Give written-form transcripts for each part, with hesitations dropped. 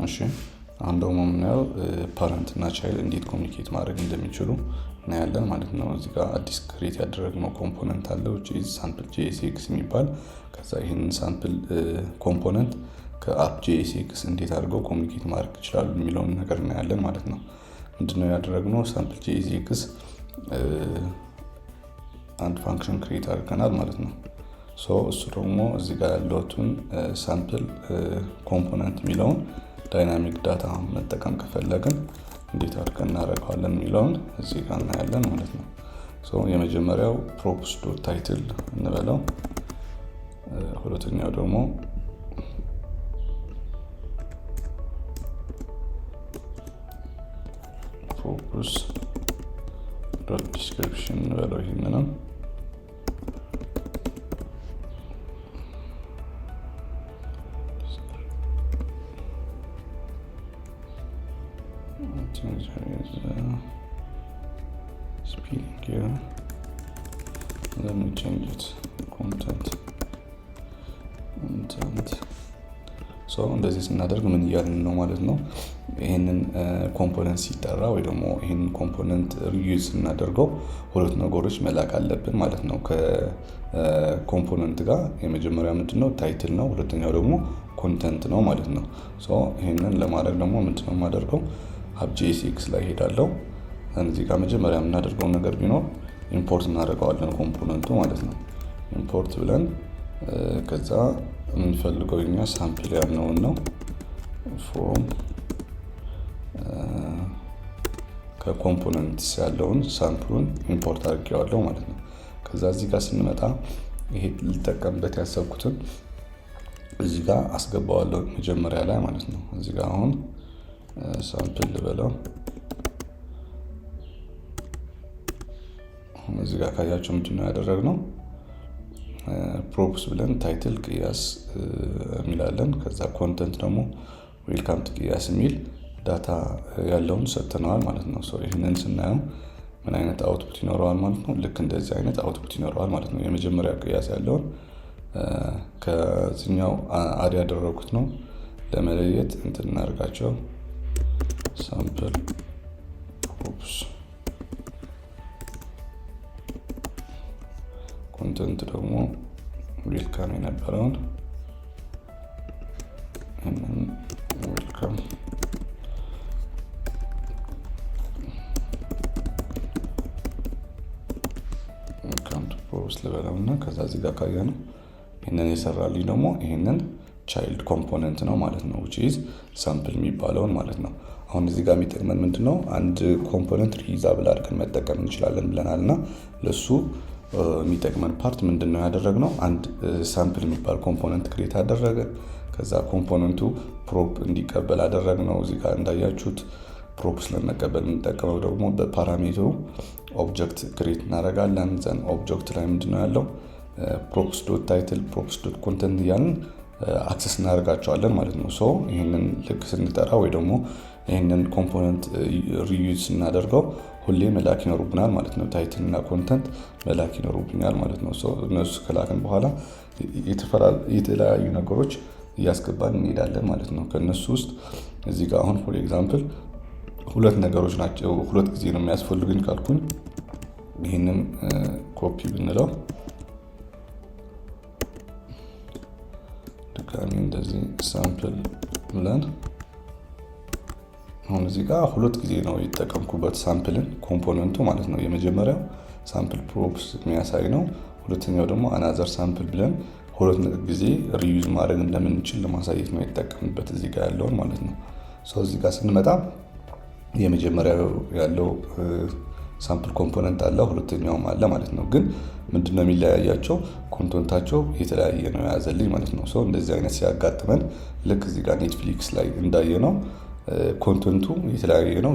እሺ፣ አሁን ደግሞ የምናየው parent እና child እንዴት communicate ማድረግ እንደሚችሉ እናያለን ማለት ነው። እዚህ ጋር አዲስ create ያደረግነው component አለ፣ which is sample JSX የሚባል። ከዛ ይህንን sample component ከ app JSX እንዴት አድርገው communicate ማድረግ ይችላሉ የሚለውን ነገር እናያለን ማለት ነው። ምንድነው ያደረግነው? Sample JSX አንድ function create አድርገናል ማለት ነው። So እሱ ደግሞ እዚህ ጋር ያለውን sample component የሚለውን dynamic data መጠቀም ከፈለግን እንዴት አድርገን እናደርገዋለን የሚለውን እዚህ ጋር እናያለን ማለት ነው። So የመጀመሪያው props dot title እንበለው። ሁለተኛው ደግሞ props dot description እንበለው ይህንንም። I think there is a spelling here. Let me change it. Content, content. So እንደዚህ ስናደርግ ምን እያልን ነው ማለት ነው? ይህንን component ሲጠራ ወይ ደግሞ ይህንን component reuse ስናደርገው ሁለት ነገሮች መላክ አለብን ማለት ነው ከ component ጋር። የመጀመሪያ ምንድነው? Title ነው። ሁለተኛው ደግሞ content ነው ማለት ነው። So ይህንን ለማድረግ ደግሞ ምንድነው የማደርገው? App JSX ላይ ሄዳለው። እዚህ ጋር መጀመሪያ የምናደርገው ነገር ቢኖር import እናደርገዋለን component ኡ ማለት ነው። Import ብለን ከዛ የምንፈልገው እኛ sample ያልነውን ነው። From ከ components ያለውን sample ኡን import አድርጌዋለሁ ማለት ነው። ከዛ እዚህ ጋር ስንመጣ ይሄ ልጠቀምበት ያሰብኩትን እዚህ ጋር አስገባዋለሁ መጀመሪያ ላይ ማለት ነው። እዚህ ጋር አሁን sample ልበለው። አሁን እዚህ ጋር ካያቸው ምንድን ነው ያደረግነው? Props ብለን title ቅያስ የሚላለን፣ ከዛ content ደግሞ welcome to ቅያስ የሚል data ያለውን ሰጥተነዋል ማለት ነው። ይህንን ስናየው ምን አይነት output ይኖረዋል ማለት ነው? ልክ እንደዚህ አይነት output ይኖረዋል ማለት ነው። የመጀመሪያ ቅያስ ያለውን ከዚህኛው add ያደረኩት ነው። ለመለየት እንትን እናደርጋቸው፣ sample props content ደግሞ welcome የነበረውን ይህንን welcome to props ልበለው እና ከዛ እዚህ ጋር ካየ ነው ይህንን የሰራልኝ ደግሞ ይህንን child component ነው ማለት ነው፣ which is sample የሚባለውን ማለት ነው። አሁን እዚህ ጋር የሚጠቅመን ምንድን ነው? አንድ component reusable አድርገን መጠቀም እንችላለን ብለናል እና ለሱ የሚጠቅመን part ምንድን ነው ያደረግነው? አንድ sample የሚባል component create አደረገ። ከዛ component ኡ prop እንዲቀበል አደረግነው። እዚህ ጋር እንዳያችሁት prop ስለመቀበል የምንጠቀመው ደግሞ በ parameter ኡ object create እናደርጋለን። Then object ላይ ምንድን ነው ያለው? Props dot title፣ props dot content እያልን access እናደርጋቸዋለን ማለት ነው። So ይህንን ልክ ስንጠራ ወይ ደግሞ ይህንን component reuse ስናደርገው ሁሌ መላክ ይኖሩብናል ማለት ነው። Title እና content መላክ ይኖሩብኛል ማለት ነው። እነሱ ከላክን በኋላ የተለያዩ ነገሮች እያስገባን እንሄዳለን ማለት ነው። ከእነሱ ውስጥ እዚህ ጋር አሁን for example ሁለት ነገሮች ናቸው፣ ሁለት ጊዜ ነው የሚያስፈልጉኝ ካልኩኝ ይህንን ኮፒ ብንለው፣ ድጋሚ እንደዚህ sample ብለን፣ አሁን እዚህ ጋር ሁለት ጊዜ ነው የተጠቀምኩበት sample ን component ኡ ማለት ነው። የመጀመሪያው sample props የሚያሳይ ነው። ሁለተኛው ደግሞ another sample ብለን ሁለት ጊዜ reuse ማድረግ እንደምንችል ለማሳየት ነው የተጠቀምበት እዚህ ጋር ያለውን ማለት ነው። So እዚህ ጋር ስንመጣ የመጀመሪያው ያለው sample component አለ፣ ሁለተኛውም አለ ማለት ነው። ግን ምንድነው የሚለያያቸው? Content ኣቸው የተለያየ ነው የያዘልኝ ማለት ነው። So እንደዚህ አይነት ሲያጋጥመን ልክ እዚህ ጋር Netflix ላይ እንዳየነው content ኡ የተለያየ ነው፣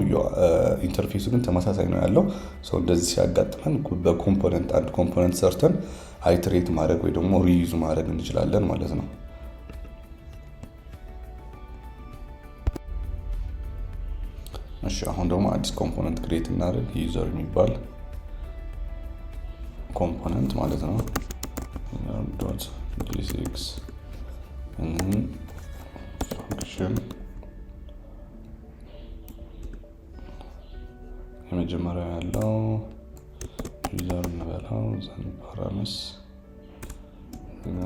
interface ኡ ግን ተመሳሳይ ነው ያለው። So እንደዚህ ሲያጋጥመን በ component አንድ component ሰርተን iterate ማድረግ ወይ ደግሞ reuse ማድረግ እንችላለን ማለት ነው። እሺ፣ አሁን ደግሞ አዲስ component create እናደርግ፣ user የሚባል component ማለት ነው። Dot JSX function የመጀመሪያው ያለው user እንበለው፣ then params እዚህ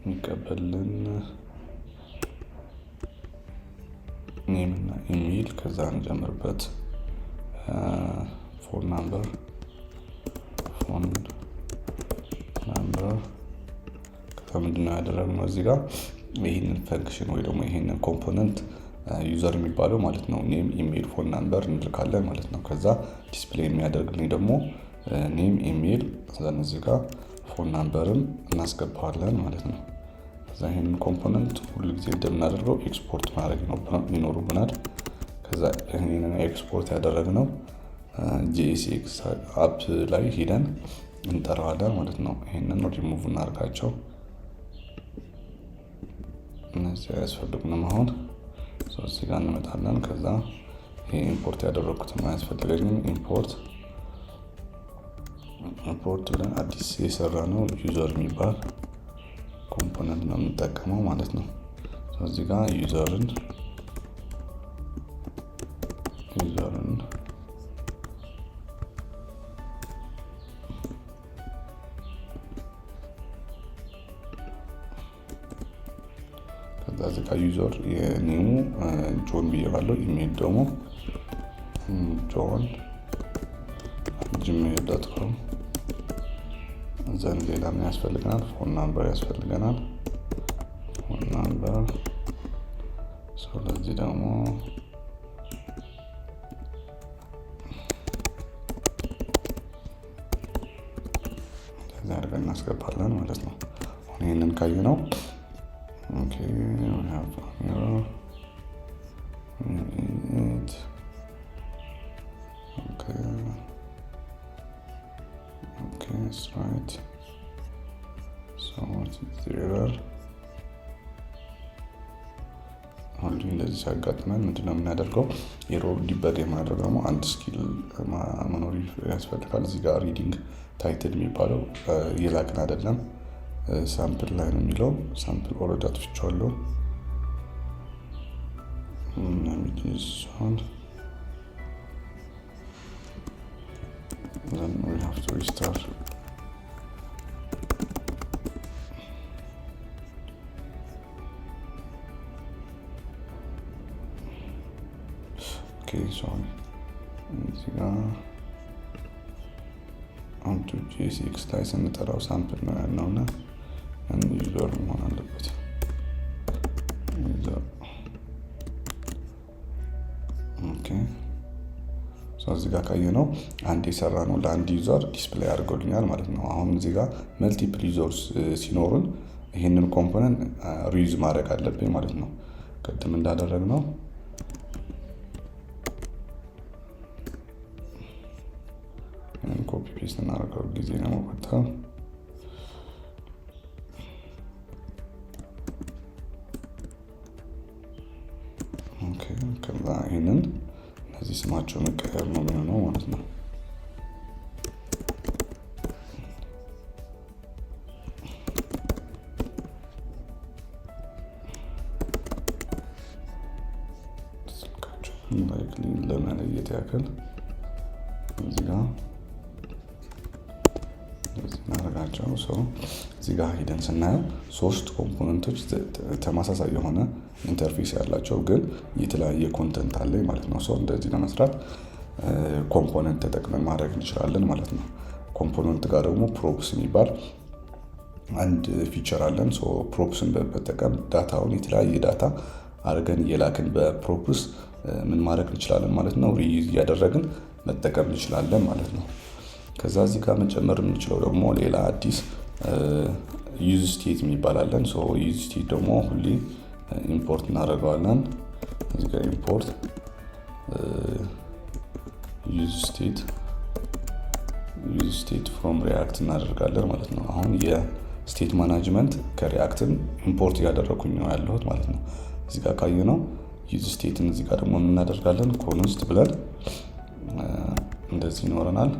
የሚቀበልን name እና ኢሜይል፣ ከዛ እንጨምርበት phone number፣ phone number። ከዛ ምንድነው ያደረግነው? እዚህ ጋር ይህንን function ወይ ደግሞ ይህንን component user የሚባለው ማለት ነው name፣ email፣ phone number እንልካለን ማለት ነው። ከዛ display የሚያደርግልኝ ደግሞ name፣ email፣ then እዚህ ጋር phone number ም እናስገባዋለን ማለት ነው። ከዛ ይህንን component ሁሉ ጊዜ እንደምናደርገው ኤክስፖርት ማድረግ ይኖሩብናል። ከዛ ይህንን ኤክስፖርት ያደረግነው JSX app ላይ ሂደን እንጠራዋለን ማለት ነው። ይህንን ሪሙቭ እናደርጋቸው፣ እነዚህ አያስፈልጉንም። አሁን እዚህ ጋር እንመጣለን። ከዛ ይሄ import ያደረግኩትም አያስፈልገኝም። import ብለን አዲስ የሰራነው user የሚባል component ነው የምንጠቀመው ማለት ነው። እዚህ ጋር user ን ከዛ እዚህ ጋር user የ name ኡ ጆን ብዬዋለሁ። ኢሜል ደግሞ ጆን@gmail.com። Then ሌላ ምን ያስፈልገናል? Phone number ያስፈልገናል። Phone number፣ ስለዚህ ደግሞ እንደዚህ አድርገን እናስገባለን ማለት ነው። አሁን ይህንን ካየነው፣ okay, we have an error in it. Okay, it's right. So what is the error? አሁን እንደዚህ ሲያጋጥመን ምንድነው የምናደርገው? Error debug የማድረግ ደግሞ አንድ skill መኖር ያስፈልጋል። እዚህ ጋር reading title የሚባለው የላክን አይደለም፣ sample ላይ ነው የሚለው። Sample already አጥፍቼዋለሁ። ሲሆን then we have to restart. Okay, sorry፣ እዚህ ጋር app JSX ላይ ስንጠራው sample ነው ያልነው እና user መሆን አለበት፣ user። Okay፣ እዚህ ጋር ካየነው አንድ የሰራነው ለአንድ user display አድርጎልኛል ማለት ነው። አሁን እዚህ ጋር multiple users ሲኖሩን ይህንን component reuse ማድረግ አለብኝ ማለት ነው። ቅድም እንዳደረግነው copy paste እናደርገው ጊዜ ለመቆጠብ። ከዛ ይህንን እነዚህ ስማቸው መቀየር ነው የሚሆነው ማለት ነው። ስልካቸውን ለመለየት ያክል እዚህ ጋር እንደዚህ እናደርጋቸው። So እዚህ ጋር ሂደን ስናየው ሶስት component ኦች ተመሳሳይ የሆነ interface ያላቸው ግን የተለያየ content አለኝ ማለት ነው። So እንደዚህ ለመስራት component ተጠቅመን ማድረግ እንችላለን ማለት ነው። Component ጋር ደግሞ props የሚባል አንድ feature አለን። Props ን በመጠቀም data ውን የተለያየ data አድርገን እየላክን በ props ምን ማድረግ እንችላለን ማለት ነው። Reuse እያደረግን መጠቀም እንችላለን ማለት ነው። ከዛ እዚህ ጋር መጨመር የምንችለው ደግሞ ሌላ አዲስ use state የሚባል አለን። Use state ደግሞ ሁሌ import እናደርገዋለን። እዚህ ጋር import use state፣ use state from React እናደርጋለን ማለት ነው። አሁን የ state management ከ React ን import እያደረኩኝ ነው ያለሁት ማለት ነው። እዚህ ጋር ካየነው use state ን እዚህ ጋር ደግሞ እናደርጋለን፣ const ብለን እንደዚህ ይኖረናል።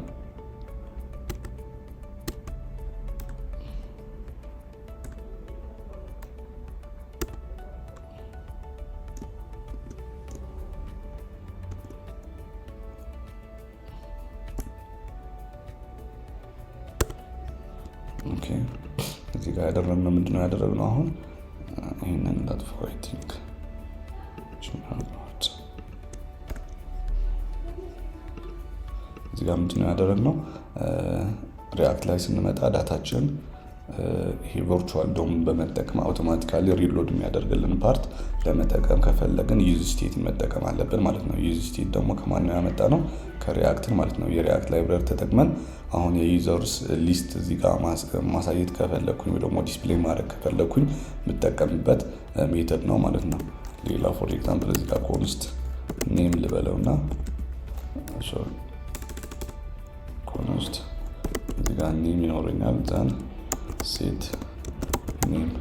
Okay፣ እዚህ ጋር ያደረግነው ምንድነው ያደረግነው? አሁን ይህንን ላጥፋው። I think እዚህ ጋር ምንድነው ያደረግነው? React ላይ ስንመጣ ዳታችን ይሄ virtual DOM በመጠቀም automatically reload የሚያደርግልን part ለመጠቀም ከፈለግን useState መጠቀም አለብን ማለት ነው። useState ደግሞ ከማን ነው ያመጣነው? ከ React ን ማለት ነው። የ React library ተጠቅመን አሁን የ users list እዚህ ጋር ማሳየት ከፈለግኩኝ ወይ ደግሞ display ማድረግ ከፈለግኩኝ የምጠቀምበት method ነው ማለት ነው። ሌላ for example እዚህ ጋር const name ልበለውና፣ const እዚህ ጋር name ይኖረኛል፣ then set name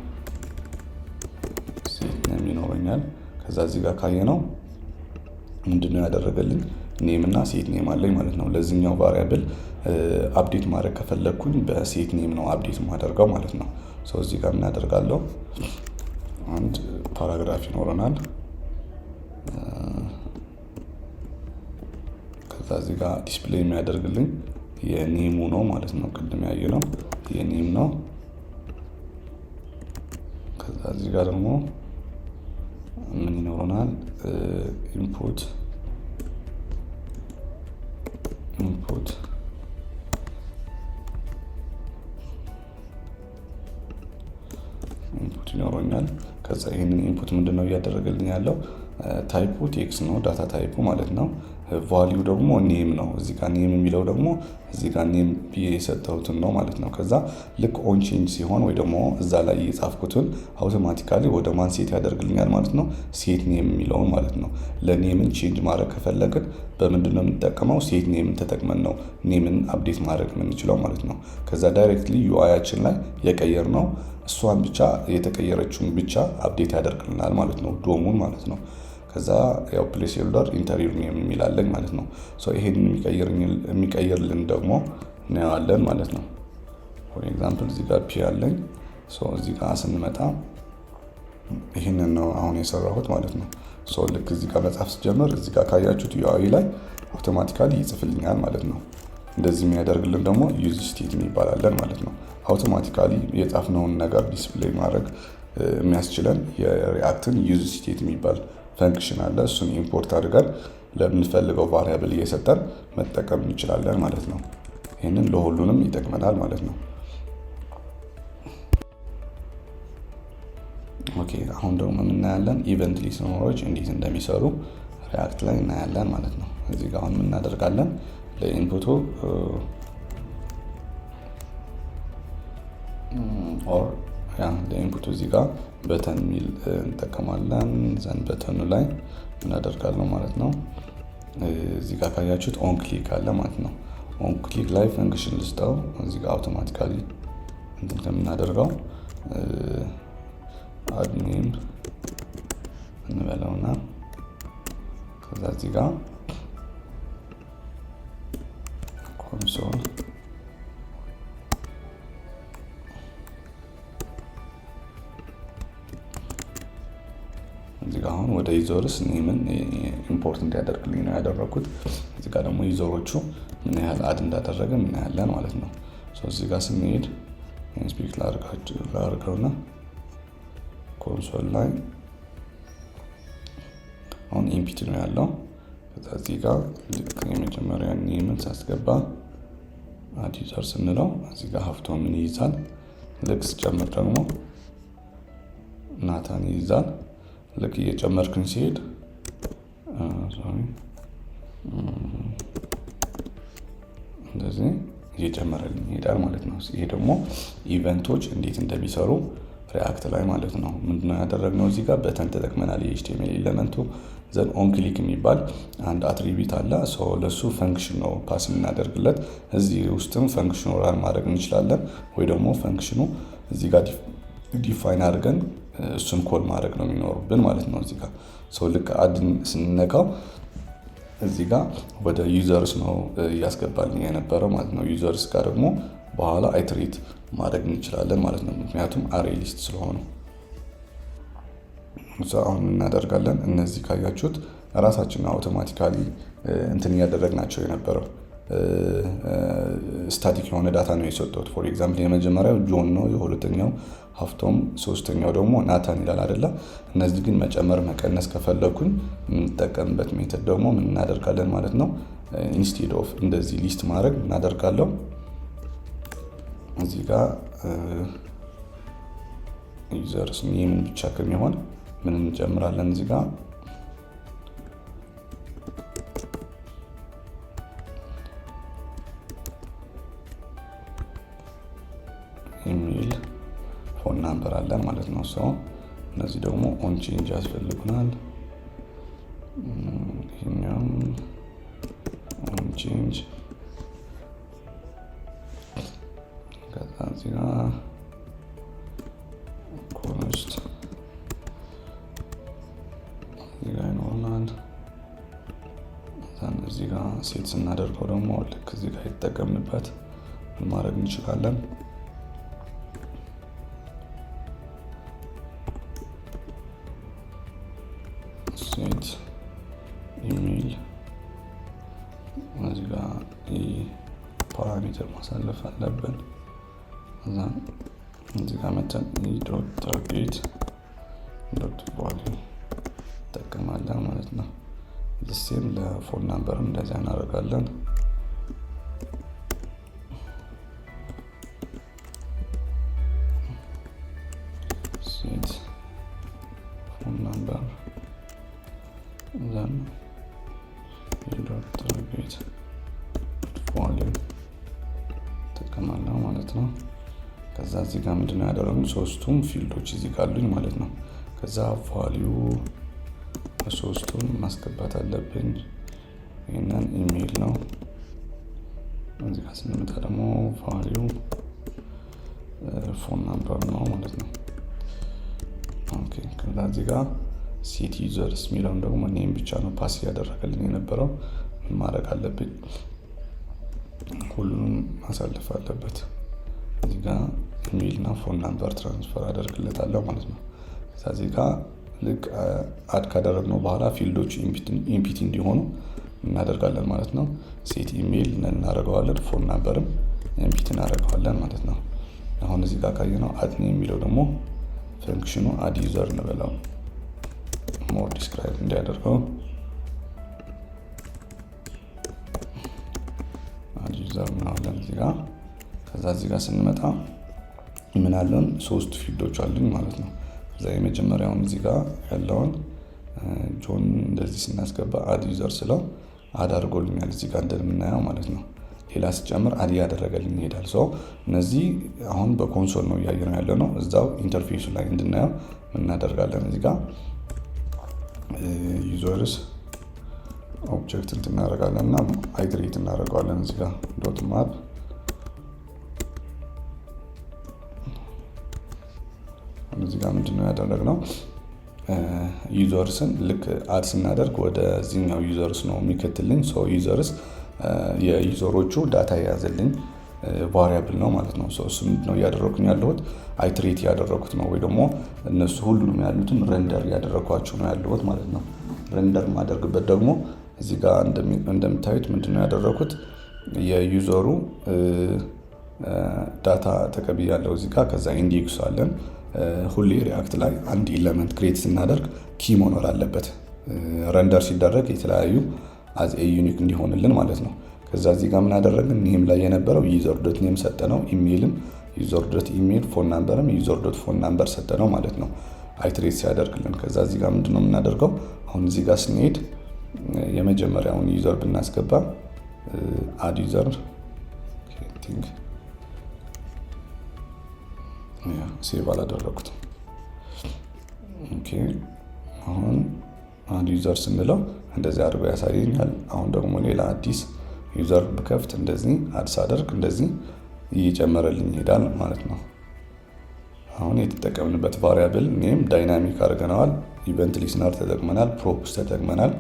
ይኖረኛል። ከዛ እዚህ ጋር ካየነው ምንድነው ያደረገልኝ? Name እና set name አለኝ ማለት ነው። ለዚህኛው variable update ማድረግ ከፈለግኩኝ በ set name ነው update ማደርገው ማለት ነው። So እዚህ ጋር እናደርጋለሁ፣ አንድ paragraph ይኖረናል። ከዛ እዚህ ጋር display የሚያደርግልኝ የ name ኡ ነው ማለት ነው። ቅድም ያየነው የ name ነው። ከዛ እዚህ ጋር ደግሞ ምን ይኖረናል? Input ይኖረኛል። ከዛ ይህንን input ምንድን ነው እያደረገልኝ ያለው? Type ኡ text ነው፣ data type ኡ ማለት ነው። Value ደግሞ name ነው። እዚህ ጋር name የሚለው ደግሞ እዚህ ጋር name ብዬ የሰጠሁትን ነው ማለት ነው። ከዛ ልክ on change ሲሆን ወይ ደግሞ እዛ ላይ የጻፍኩትን automatically ወደ ማን set ያደርግልኛል ማለት ነው? Set name የሚለውን ማለት ነው። ለ name ን change ማድረግ ከፈለግን በምንድን ነው የምንጠቀመው? Set name ን ተጠቅመን ነው name ን update ማድረግ የምንችለው ማለት ነው። ከዛ directly UI ያችን ላይ የቀየርነው እሷን ብቻ፣ የተቀየረችውን ብቻ update ያደርግልናል ማለት ነው፣ DOM ኡን ማለት ነው። ከዛ ያው placeholder "enter your name" የሚል አለኝ ማለት ነው። ይሄንን የሚቀይርልን ደግሞ እናየዋለን ማለት ነው። For example እዚህ ጋር p አለኝ። እዚህ ጋር ስንመጣ ይህንን ነው አሁን የሰራሁት ማለት ነው። ልክ እዚህ ጋር መጻፍ ስጀምር እዚህ ጋር ካያችሁት UI ላይ automatically ይጽፍልኛል ማለት ነው። እንደዚህ የሚያደርግልን ደግሞ useState የሚባል አለን ማለት ነው። Automatically የጻፍነውን ነገር display ማድረግ የሚያስችለን የ React ን useState የሚባል function አለ። እሱን import አድርገን ለምንፈልገው variable እየሰጠን መጠቀም እንችላለን ማለት ነው። ይህንን ለሁሉንም ይጠቅመናል ማለት ነው። Okay፣ አሁን ደግሞ የምናያለን event listener ኦች እንዴት እንደሚሰሩ React ላይ እናያለን ማለት ነው። እዚህ ጋር አሁን የምናደርጋለን ለ input ኡ or yeah ለ input ኡ እዚህ ጋር button የሚል እንጠቀማለን። Then button ኡ ላይ እናደርጋለን ማለት ነው። እዚህ ጋር ካያችሁት on click አለ ማለት ነው። On click ላይ function ልስጠው። እዚህ ጋር automatically እንትን ከምናደርገው add name እንበለውና ከዛ እዚህ ጋር console እዚህ ጋር አሁን ወደ users name ን import እንዲያደርግልኝ ነው ያደረኩት። እዚህ ጋር ደግሞ user ኦቹ ምን ያህል add እንዳደረገ እናያለን ማለት ነው። እዚህ ጋር ስንሄድ inspect ላድርገውና console ላይ አሁን empty ነው ያለው። ከዛ እዚህ ጋር ልክ የመጀመሪያ name ን ሳስገባ add user ስንለው እዚህ ጋር ሀብቶምን ይይዛል። ልክ ስጨምር ደግሞ ናታን ይይዛል። ልክ እየጨመርክን ሲሄድ እንደዚህ እየጨመረልኝ ይሄዳል ማለት ነው። ይሄ ደግሞ event ኦች እንዴት እንደሚሰሩ React ላይ ማለት ነው። ምንድነው ያደረግነው? እዚህ ጋር button ተጠቅመናል። የ HTML element ኡ፣ then on click የሚባል አንድ attribute አለ። ለሱ function ነው pass የምናደርግለት። እዚህ ውስጥም function ኑ run ማድረግ እንችላለን፣ ወይ ደግሞ function ኑ እዚህ ጋር define አድርገን እሱን call ማድረግ ነው የሚኖርብን ማለት ነው። እዚህ ጋር so ልክ add ን ስንነካው እዚህ ጋር ወደ users ነው እያስገባልን የነበረው ማለት ነው። Users ጋር ደግሞ በኋላ iterate ማድረግ እንችላለን ማለት ነው። ምክንያቱም array list ስለሆኑ እዛ አሁን እናደርጋለን። እነዚህ ካያችሁት ራሳችን automatically እንትን እያደረግናቸው የነበረው። Static የሆነ data ነው የሰጠሁት። For example የመጀመሪያው ጆን ነው፣ የሁለተኛው ሀፍቶም፣ ሶስተኛው ደግሞ ናታን ይላል አይደለ? እነዚህ ግን መጨመር መቀነስ ከፈለኩኝ የምንጠቀምበት method ደግሞ ምን እናደርጋለን ማለት ነው። Instead of እንደዚህ list ማድረግ እናደርጋለሁ እዚህ ጋር users name ን ብቻ ከሚሆን ምን እንጨምራለን? እዚህ ጋር email፣ phone number አለን ማለት ነው። So እነዚህ ደግሞ on change ያስፈልጉናል። ይሄኛውም on change፣ ከዛ እዚህ ጋር const እዚህ ጋር ይኖረናል። እዚህ ጋር set ስናደርገው ደግሞ ልክ እዚህ ጋር የተጠቀምንበት ምን ማድረግ እንችላለን? Set email እዚህ ጋር parameter ማሳለፍ አለብን። እዛ እዚህ ጋር መተን e.target.value እንጠቀማለን ማለት ነው። Same ለ phone number ም እንደዚያ እናደርጋለን። Set phone number, then e.target value እጠቀማለሁ ማለት ነው። ከዛ እዚህ ጋር ምንድነው ያደረግነው? ሶስቱም field ኦች እዚህ ጋር አሉኝ ማለት ነው። ከዛ value ሶስቱም ማስገባት አለብኝ። ይህንን ኢሜይል ነው። እዚህ ጋር ስንመጣ ደግሞ value phone number ነው ማለት ነው። Okay፣ ከዛ እዚህ ጋር set users የሚለውን ደግሞ name ብቻ ነው pass እያደረገልን የነበረው። ምን ማድረግ አለብኝ? ሁሉንም ማሳለፍ አለበት። እዚህ ጋር ኢሜይል እና phone number transfer አደርግለታለሁ ማለት ነው። ከዛ እዚህ ጋር ልክ add ካደረግነው በኋላ field ኦቹ empty እንዲሆኑ እናደርጋለን ማለት ነው። Set email እናደርገዋለን፣ phone number ም empty እናደርገዋለን ማለት ነው። አሁን እዚህ ጋር ካየነው add ነው የሚለው ደግሞ function ኑ add user እንበለው more describe እንዲያደርገው add user እንለዋለን እዚህ ጋር። ከዛ እዚህ ጋር ስንመጣ ምን አለን? ሶስት field ኦች አሉኝ ማለት ነው። ከዛ የመጀመሪያውን እዚህ ጋር ያለውን ጆን እንደዚህ ስናስገባ add user ስለው add አድርጎልኛል እዚህ ጋር እንደምናየው ማለት ነው። ሌላ ስጨምር add እያደረገልኝ ይሄዳል። So እነዚህ አሁን በ console ነው እያየነው ያለ ነው። እዛው interface ኡ ላይ እንድናየው እናደርጋለን። እዚህ ጋር users object እንትን እናደርጋለን እና iterate እናደርገዋለን። እዚህ ጋር dot map። እዚህ ጋር ምንድነው ያደረግነው? Users ን ልክ add ስናደርግ ወደዚህኛው users ነው የሚከትልኝ። So users የ user ኦቹ data የያዘልኝ variable ነው ማለት ነው። እሱ ምንድነው እያደረኩኝ ያለሁት? Iterate እያደረኩት ነው ወይ ደግሞ እነሱ ሁሉንም ያሉትን render እያደረኳቸው ነው ያለሁት ማለት ነው። Render የማደርግበት ደግሞ እዚህ ጋር እንደምታዩት ምንድነው ያደረኩት? የ user ኡ data ተቀብያለሁ እዚህ ጋር። ከዛ index አለን። ሁሌ React ላይ አንድ element create ስናደርግ key መኖር አለበት። Render ሲደረግ የተለያዩ as a unique እንዲሆንልን ማለት ነው። ከዛ እዚህ ጋር ምን አደረግን? Name ላይ የነበረው user.name ሰጠነው። Email ም user.email፣ phone number ም user.phone number ሰጠነው ማለት ነው። Iterate ሲያደርግልን ከዛ እዚህ ጋር ምንድነው የምናደርገው? አሁን እዚህ ጋር ስንሄድ የመጀመሪያውን user ብናስገባ add user think save አላደረኩትም። Okay፣ አሁን add user ስንለው እንደዚህ አድርጎ ያሳየኛል። አሁን ደግሞ ሌላ አዲስ user ብከፍት እንደዚህ add ሳደርግ እንደዚህ እየጨመረልኝ ይሄዳል ማለት ነው። አሁን የተጠቀምንበት variable name dynamic አድርገነዋል። Event listener ተጠቅመናል፣ props ተጠቅመናል።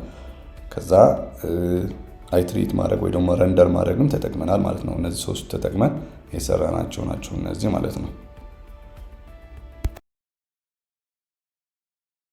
ከዛ iterate ማድረግ ወይ ደግሞ render ማድረግም ተጠቅመናል ማለት ነው። እነዚህ ሶስቱ ተጠቅመን የሰራናቸው ናቸው እነዚህ ማለት ነው።